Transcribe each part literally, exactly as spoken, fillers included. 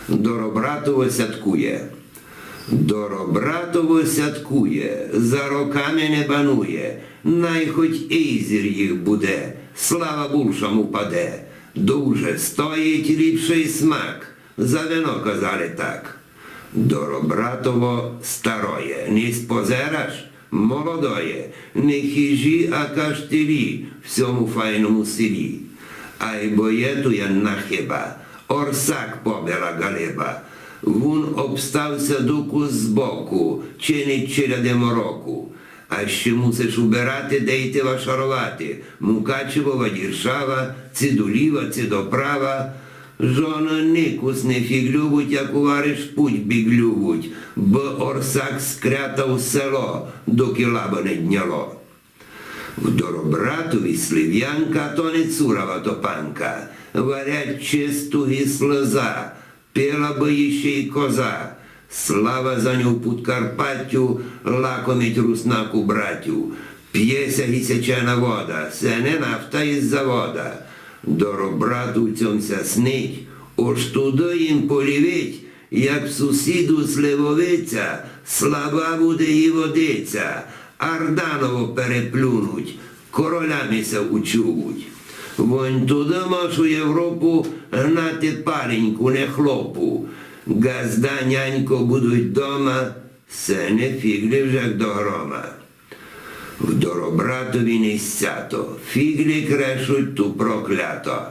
Доробратово сяткує. Доробратово сяткує, за роками не банує, най хоть ейзир їх буде, слава булшому паде. Дуже стоїть, ліпшый смак, за вино казали так. Доробратово староє, не спозераш? Молодоє, не хижі, а каштелі в сьому файному селі. Айбо є ту єдна хиба, орсак побила галиба. Вун обстав ся докус збоку, чинить челяди мороку. А ще мусиш убирати, де й ти вашаровати, Мукачево, Вадіршава, ци до ліва, ци до права. Жоны никус не фіґлювуть, як увариш путь біґлювуть, бо орсак скрятав село, докы лаба не дняло. В Доробратові сливянка то не цурава топанка, варять чисту ги слеза, пила бы її ще й коза. Слава за ню в Подкарпатю, лакомить руснаку братю. Пє ся ги сечена вода, се не нафта из завода. Доробратовцьом ся снить, ож туды їм полівить, як в сусіду сливовиця, слаба буде ї водиця, Арданово переплюнуть, королями ся учувуть. Вонь туды мож у Європу гнати паленьку, не хлопу. Ґазда, нянько будуть дома, се не фіґлі вже до грома. В Доробратові не сцято, фіґлі крешуть ту проклято.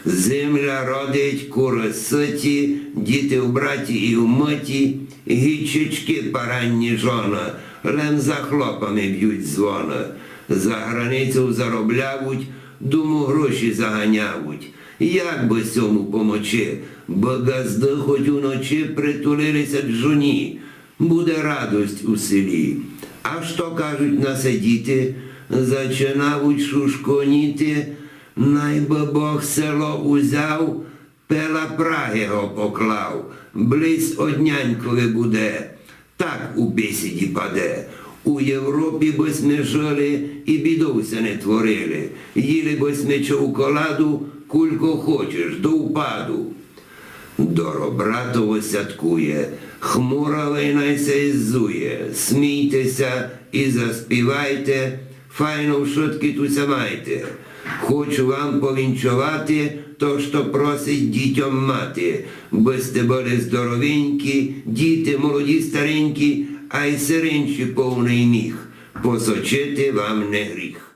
Земля родить, куры сыті, діти вбраті і вмыті, ги чечкы паранні, жоны, лем за хлопами бють дзвоны. За границю зароблявуть, дому гроші заганявуть. Як бы сьому помочи, бы ґазды хоть уночи притулили ся к жоні? Буде радость у селі. А што кажуть на се діти? Зачинавуть шушконіти: най бы Бог село узяв, пела прагы го поклав, близь од нянькови буде. Так у бесіді паде: у Європі бы сьме жыли і бідов ся не творили, їли бы сьме чоколаду, кулько хочеш, до впаду. Доробратово сяткує, хмура лей най ся іззує, смійте ся і заспівайте, файно вшыткы ту ся майте. Хочу вам повінчовати то, што просить дітьом мати, бы сьте были здоровенькі, діти молоді, старенькі, а й сиренчі повный міх, посочити вам не гріх.